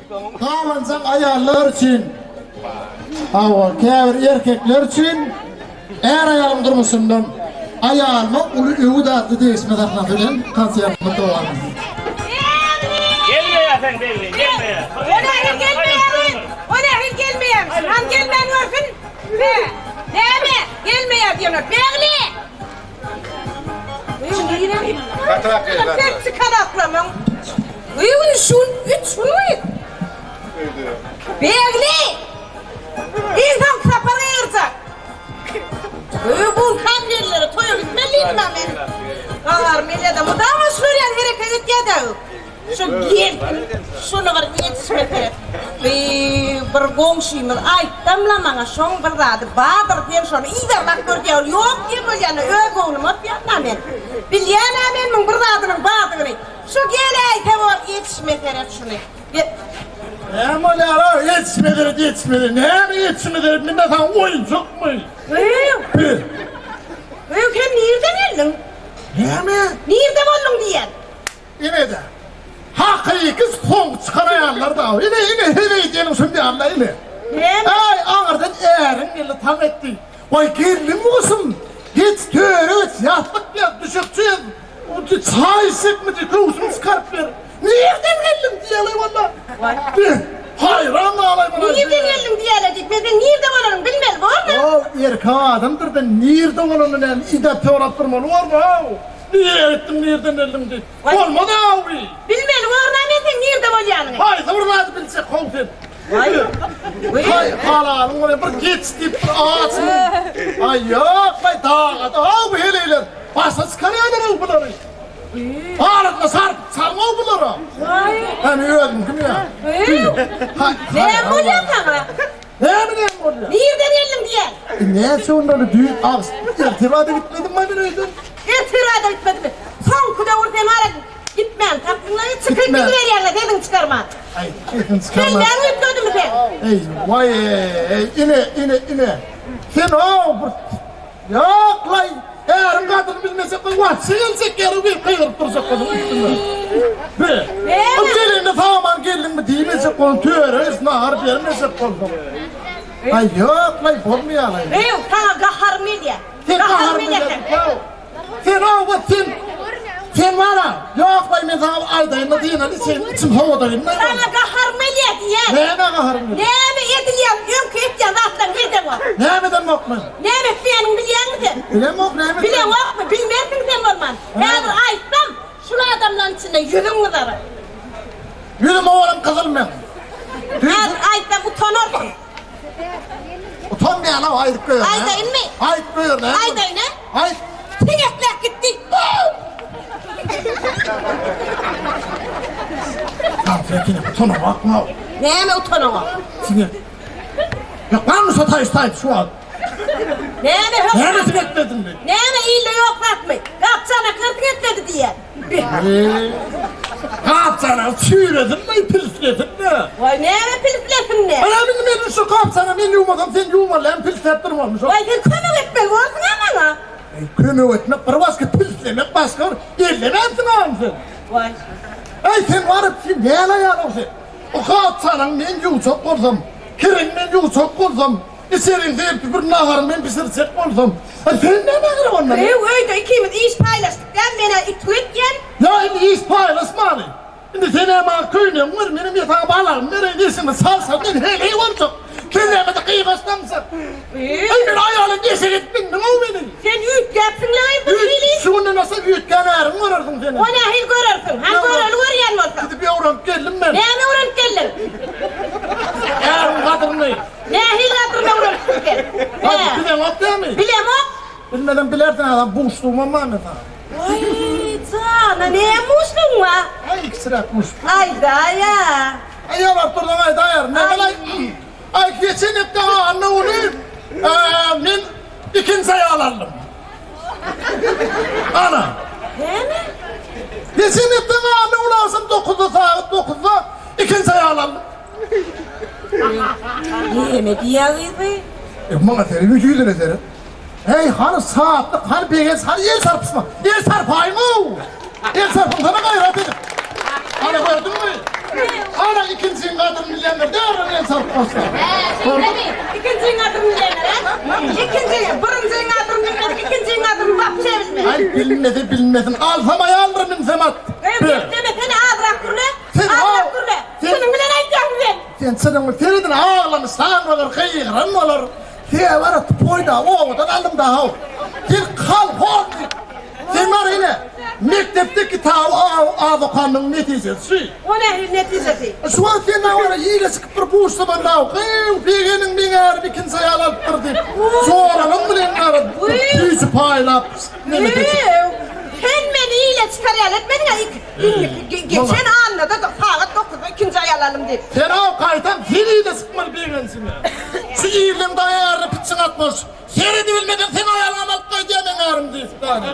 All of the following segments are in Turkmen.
Gabanjaň aýallar üçin, hawa, käbir erkekler üçin är-aýalyň durmuşyndan Aýalyma uly öwüt atly degişme sahnasy bilen konsertimiz dowam etsin. Gelmeýär sen Begli, gelmeýär. O nähili gelmeýär? O nähili gelmeýär? Han gelmän görsün. Be, näme? Gelmeýär diýenok. Begli! Çykanaklamyň. Öýün şun üç gün. Begli! Iň soňky sapar gygyrjak. Öý bu kafirlere toýa gitmeli diýdim men. Gagar melede mydama şular ýaly hereket etýär-dä. Şu gelsin, şuny bir ýetişmese. Bi bir goňşymyz aýtdam-la maňa, şoň bir zady bardyr, sen şony yzarlap gör diýýär. Ol ýok diýen bolýan-da, öz göwnüme otýan-da men. Bilýän-ä men muň bir zadynyň bardygyny. Şu geläýse bor, ýetişmeseret şuny. Näme bolýar-ow, ýetişmeseret, ýetişmeseret. Näme ýetişmeseret, mende saňa oýunjakmy? Gyýw! Gyýw, sen nirden geldiň? Näme? Nirde bolduň diýýän. Ine-de, hakyky soňky çykan aýallar-da. Ine, ine, heleý diýeniň şun ýaly-da, ine. Näme? Äý, aňyrdan äriň geldi, tam etdi. Waý, gelnim gusum, geç, töre geç, ýassyk ýaz, düşekçe ýaz, çaý içjekmi diý, göwsüňi çykaryp ber. Nirden geldiň diýeli walla. Waý. Haýran galaýmaly. Nirden geldiň diýeli diýip, men seň nirde bolanyňy bilmeli bormy? How, erkek adamdyr-da, nirde bolanyny näme, idäp sorap durmaly bormy-how? Nirä gitdiň, nirden geldiň diýip. Bolmaz awy. Bilmeli borna men seň nirde bolýanyňy. Haýsy bir zady biljek how sen. Waý. Halalyň bolýa bir geç diýip bir açyň. Aý ýok, aý dagada how bu heleýler. Başa çykarýarlar how bulary. Arasyna sarp çalma bulara. Waý. Hany özüňkimi ýa? Näme bolýar saňa? Näme näme bolýar? Nirden geldiň diýýän. Näçe gün boldy düýn ags ertir-ä-de gitmedim men öýden. Ertir-ä-de gitmedimi? Soňky döwür sen ara gitmän tapdyň-la, çykyp gidiberýäň-le sesiňi çykarman. Aý, sesini çykarman. Kelläň üýtgedimi seň? Eý, waý-eý, ine, ine, ine. Sen-ow bir Ýok-laý, äriň gadyryny bilmejek bolup wagtça geljek ýeri diýip gygyryp durjak bolduň üstüme. Be, ol gelende sag-aman geldiňmi diýmejek bolduň, töre nahar bermejek bolduň. Aý, ýok-laý, bolmaýar-laý. Eý, saňa gaharym gelýär. Sen Gaharym gelýär. Sen awa sen sen wara ýok-laý men saňa aýdaýyn-da diýen içim içim sowadaýyn-da. Saňa gaharym gelýär diýýän. Näme gaharyň gelýär? Näme edilýär öňki etýän zatlaryňy edeňok. Näme edemok men? Näme etmeýäniňi bilýäňmi sen? Bilemok näme etmeýänimi. Bileňokmy? Bilmersiň sen bolman. Häzir aýtsam, şul adamlaryň içinde ýüzüň gyzarar. Ýüzüm owalam gyzyl meň. Häzir aýtsam utanarsyň. Utanmaýan-ow aýdyp goýber. Aýdaýynmy? Aýdyp goýber näme? Aýdaýyn-a? Aýt. Siňekläp gitdi. Sen utanaňokmy-ow? Näme utanaňok? Siňek. Ýok, barmy şo taýyş taýyp şu wagt? Näme hökman? Näme siňeklediň bi? Näme ilde ýok zatmy? Gapjanaklar siňekledi diýýär. Gapjanagy çüýresinmi, pilslesinmi? Waý, näme pilslesinmi? Ana indi men şu gapjanagy men ýuwmasam, sen ýuwmaly däl, pilsläp durmalymy şo? Waý, sen kömek etmeli borsuň-a maňa. Eý, kömek etmek bir başga, pilslemek başga bir. Ellemänsiň agam sen. Waý. Eý, sen baryp, sen näme aýalyň sen? O gapjanagy men ýuwjak bolsam, kiriňi men ýuwjak bolsam, Içeriň serpip bir naharyny men bişirjek bolsam, a sen näme gerek onda? Öý, öýde ikimiz iş paýlaşdyk däl, men-ä ütük etýän. Ýa indi iş paýlaşmaly. Indi sen-ä maňa köýnegiňi ber, menem ýa saňa balagymy bereýin, eşigimi salsam men heleý boljak. Sen näme-de gyýbaçlaňjak. Eý, men aýalyň eşek edip mindiň-ow meni. Sen üýtgäpsiň-le gyz bir hili. Şu günden başlap üýtgän äriňi görersiň sen. O nähili görersiň? Hany göreli görýän bolsaň. Gidip öwrenip geldim men. Näme öwrenip geldiň? Äriň gadyryny. Nähili gadyryny öwrenipsiň sen? Hadi bileňok dämi? Bilemok. Bilmesem bilersiň adam buşlugymam bar men saňa. Waý jana näme buşlugyň bar? Aý kiçiräk buşluk. Aýdaýa. Aý ýalbaryp dursaň aýdaýaryn. Näme Aý geçen hepde anna güni men ikinji aýal aldym. Ana. Näme? Geçen hepde anna güni agşam dokuzda sagat dokuzda ikinji aýal aldym. Näme diýýä gyzy? E, maňa seret, ýüzüne seret. Heý, hany şatlyk, hany begenç, hany el çarpyşma. El çarpaýyň-ow! El çarpyňsana gaýrat edip. Ana gördüňmi? Ana ikinjiň gadyryny bilýänler derrew el çalyp başlar. Hä, şeýlemi? Ikinjiň gadyryny bilýänler, hä? Ikinjiň, birinjiň gadyryny bilmedik, ikinjiň gadyryny wapşe bilmez. Aý, bilmese bilmesin, alsam aýaldyr, münsem at. Öý, geplemesene, azrak gürle. Sen Azrak gürle. Çynyň bilen aýdýaňmy sen? Sen çynyň bilen seredin, aglamyşan bolar, gygyran bolar. Sen bara tupoý-da, obadan aldym-da, haw. Sen kolhoznik. Sen bar ine, mekdepde kitaby az okanyň netijesi şu. O nähili netijesi? Şu wagt sen bara ile çykyp bir buşlaman daw, gyw, begeniň meň ärim ikinji aýal alypdyr diýip, joralaň bilen bara süýji paýlap, neme edip. Gyw, sen meni ile çykar ýaly etmediň-ä, indiki geçen annada-da sagat dokuzda ikinji aýal aldym diýip. Sen-ow gaýtam sen ile çykmaly begenjiňe. Şu illeň dagy ärine pitjiň atmaly. Seredibilmeden seň aýalyňam alyp gaýdýar meň ärim diýip däli.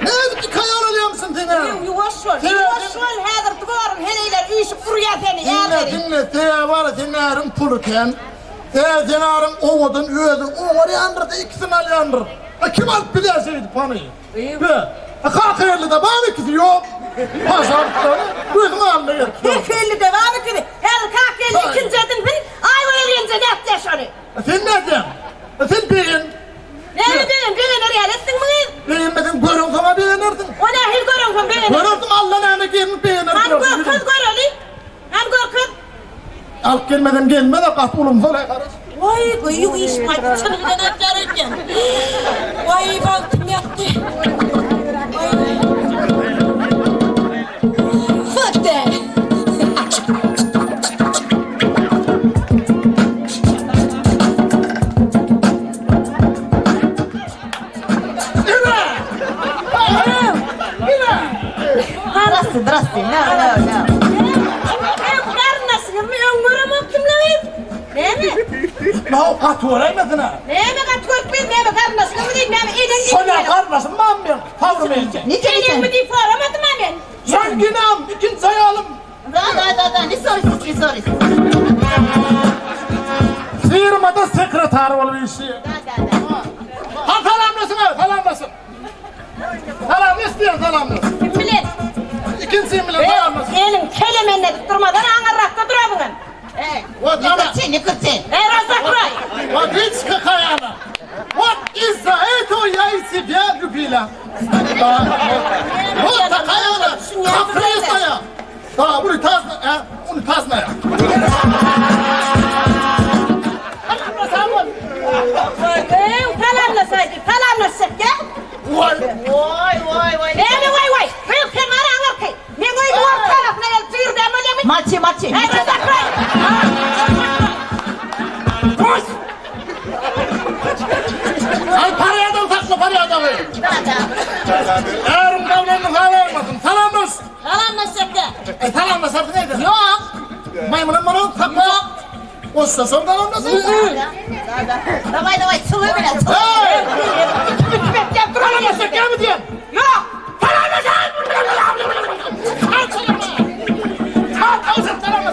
Nädip iki aýal alýamsyn seň äriň? Ýuw ýuwaş bol, ýuwaş bol häzir dworyň heleýleri üýşüp urýar seni Diňle diňle sebäbi bar seň äriň puly kän. Sebäbi seň äriň owadan özi oňarýandyr-da ikisini alýandyr. A kim alyp bilýär şeýdip hany? Be. A kaka ellide bar ikisi ýok. Paşalypda gözüň alnyna gelip dur. Kaka ellide bar ikisi. Häzir kaka elli ikinji edinsin, aý goýberýänçä nätýär şony? A sen nädýäň? A sen begen. Näme begen? Begener ýaly etdiňmi gyz? Begenmeseň göreňsoň-a begenersiň. O nähili göreňsoň begenersiň? Görersiň Alla näme gelin begener Hany görkez göreli. Hany görkez. Alyp gelmesem gelmez-a gaty ulumsal-aý garaş. Waý gyýw işim aýdyp çyny bilen aýtýar öýdýän. Waý bagtym ýatdy. Waý. Fuck that. Zdrasti, zdrasti. No, no, no. Garyndaşyňyzmy öň göremokdym-la gyz? Näme? Naw gaty göräýmesin-ä. Näme gaty görüp gyz, näme garyndaşyňyzmy diýip, näme eneň diýip. Şonda garyndaşym barmy meň, tagrym elje. Eneňmi diýip soramadym-a men. Zenginam, ikinji aýalym. Da, da, da, da, ne soruyorsun, ne soruyorsun? Firmada sekretar bolup işleýär. Da, da, da. Ha salamlaşyň ha, salamlaşyň. Salamlaş diýen salamlaş. Kim bilen? Ikinji bilen salamlaş. Eliň kelemenledip durmadan aňyrrakda durabyňam. Ey, Вот ne она. kırçı, ne kırçı? Ey Razakray! Вот видишь, какая она. Вот из-за этого я и тебя любила. Да. Вот такая она, капризная. Да, унитазная, унитазная. Eý, salamlaşaýdy, salamlaşjak gel. Voy. Voy, voy, voy. Näme waý waý? Gyz sen gara aňyrky. Meň öýümiň orta tarapyna gelip jyrdam bolýamy? Maçi, maçi. Eý, Razakray! Boş. Ay parýadan sakla parýadagy. Da, da. Äriň dawlanyny salamlasyn. Salamlaş. Salamlaşjak gel. Ay salamlaşarsyň aýda. Ýok. Maýmynam bolan sakla. Ýok. Ossa soň salamlaşarsyň. Da, da. Daway, daway, çygy bilen, çygy. Hey! Salamlaşjak Salamlaşjak diýen. Ýok.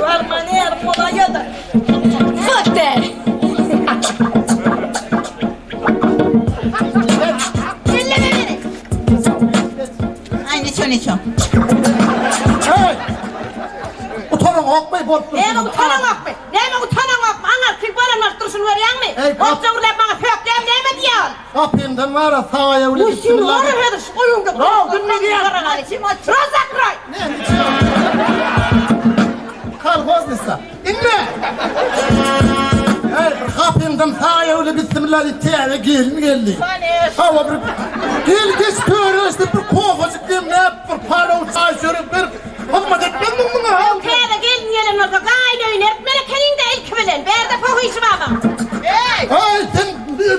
Barmaner bolaýada. Fuck that. Elleme meni. Ay niço niço. Hey! Utanyň okmy bolup dursun. Näme utanaňokmy? Näme utanaňokmy? Aňyrky bolan bolup durşuny görýäňmi? Eý, kap- Otja gürläp maňa sökýäň näme diýýär ol? Gapyňdan bara saýa bilen Uy sen ora häzir şu goýuňda. Raw, dinle diýýän. Rozakroý. Ne, niçe? Kolhoznisa. Indi. Hey, bir gapyňdan saýa bilen bismillah diýip täze gelin geldi. Hawa bir gel geç töre bir kofajyk demläp bir palaw çaý çörek berip hyzmat etmezmiň muňa? Täze gelin gelen bolsa gaýyn öýüne ertmeli ekeniň-dä ilki bilen. Bärde poh işi bar. Ey! Hey, sen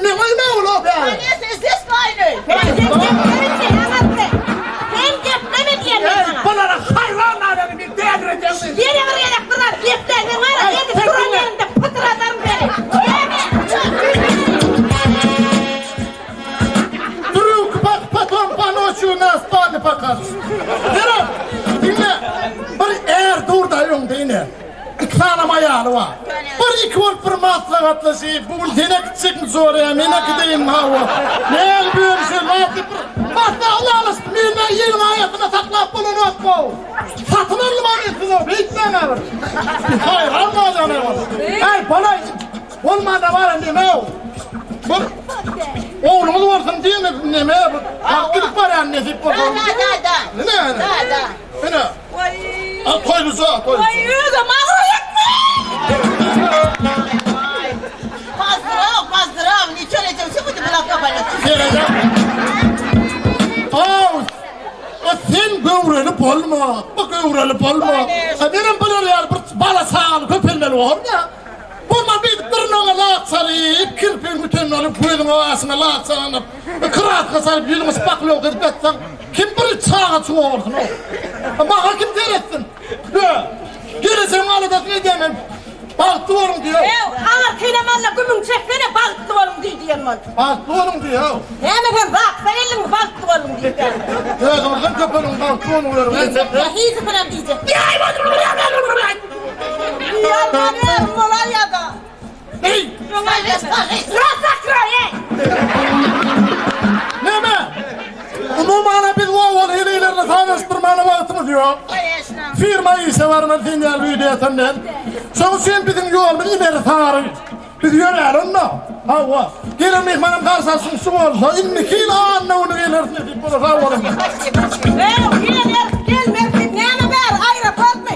meň öýüme ol o bäri. Конечно, здесь gaýyn. Sen gepleme aňyrky. Sen gepleme diýen men Hey, saňa. bulara haýran adamy bir dälirejekmi? Ýene bir gezek bir zat gepläýseň bar, Hey, edip sen duran dinle. ýeriňde pytradaryn seni. Näme? Друг, потом по ночью нас спали покажешь. Ýere, dinle. Bir är dur da öňde ine. İki sanam aýaly bar. Bir iki bolup bir maslahatlaşyp, bu gün sen äkitjekmi joraya, men äkideýinmi hawa. Näl bölüşeli zat diýip bir maslahatlaşyp, men ýeliň aýasyna saklap bolanok bu. Satyn aldym ha men sizi, beýtmäň ha bir. Haýran galýan ha. Aý, bolaý, bolmanda baran neme o? Bir ogluňyz bolsun diýme neme bu? Alyp gidip barýan nesip bolsa. Da, da, da. Neme? Da, da. Ine. Waý. Al toýluja, toýluja. Waý, özüm agraýakmy? Pozdraw, pozdraw, niço neço, şu bu bulak kapalı. Serede. Aw, o sen göwreli bolma. Bu göwreli bolma. Ha menem bular ýaly bir bala çagaly köpelmeli bolarmy ýa? Bolman beýdip dyrnagyňa lak çalyp, kirpigiň ütenini alyp, gözüňe gaşyňa lak çalynyp, kraska salyp, ýüzüňi şpaklýowka edip ýatsaň, kim bir çaga çuwa bolsun-ow? Maňa kim seretsin? Be, gelejegiň aladasyny edýän men. Bagtly boluň diýýär. Ew, aňyrkynam alla gümüň çeksene, bagtly boluň diý diýen bol. Bagtly boluň diýýär. Näme sen zatsa geldiňmi bagtly boluň diýip ýa? Özüňizden köpeliň, bagtly boluň. Diýjek, hiçisinem diýjek. Ýalbarýaryn bolaýada. Eý! Rot zakroý, eý! Näme? Umuman-a biz owaly heleýlerine sanaşdyrmana wagtymyz ýok. Firma işe barmaly sen ýaly öýde ýatan däl. Şonuň üçin biziň ýolumyz ileri sary. Biz ýöräli onda. Hawa. Gelen myhmanam garşy alşyň şu bolsa, indiki ýyl anna güni geleris nesip bolsa sag boluň. Eý, gel, gelmez diýip näme bäri aeroportmy?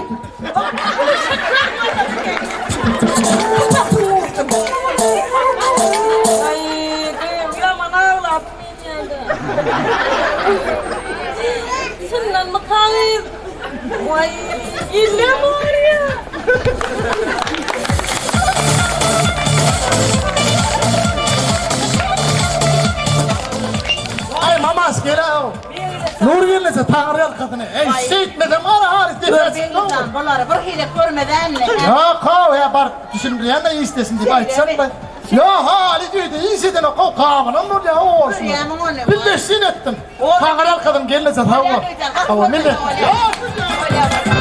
Aý mamas gel-ow. Nur gelnese taňry ýalkasyny. Eý şeýtmesem gara halys depä çykdy. Bulary bir hili görmeden. Ýok how ýa baryp düşündirýän-de işdesin diýip aýtsak da. Ýok halys öýde iş edenok how gabylam bolýar owasyny. Görýämiň ony. Billeşsin etdim. Taňry ýalkasyn gelnese sag bol. Hawa millet. Bolýar.